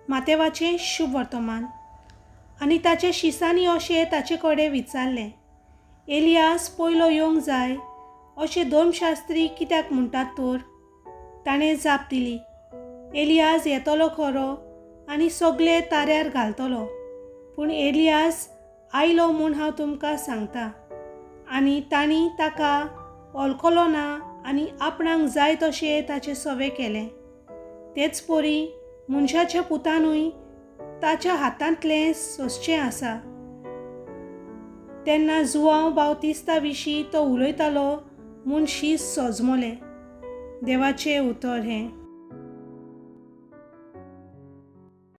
मातेवाचें शुभ वर्तमान. आनी ताचे शिसांनी अशें ताचे कडेन विचारलें, एलियास पयलो येवंक जाय अशें धर्मशास्त्री कित्याक म्हणटात तर? ताणें जाप दिली, एलियास येतलो खरो आनी सगलें ताऱ्यार घालतलो, पूण एलियास आयलो म्हूण हांव तुमकां सांगता आनी तांणी ताका वळखलो ना आनी आपणाक जाय तशें ताचें सवें केलें. तेच परी मनशाच्या पुतानूय ताच्या हातांतलें सोंसचें आसा. तेन्ना जुआंव बावतिस्ता विशीं तो उलयतालो म्हूण शीस सोजमले. देवाचें उतर हें.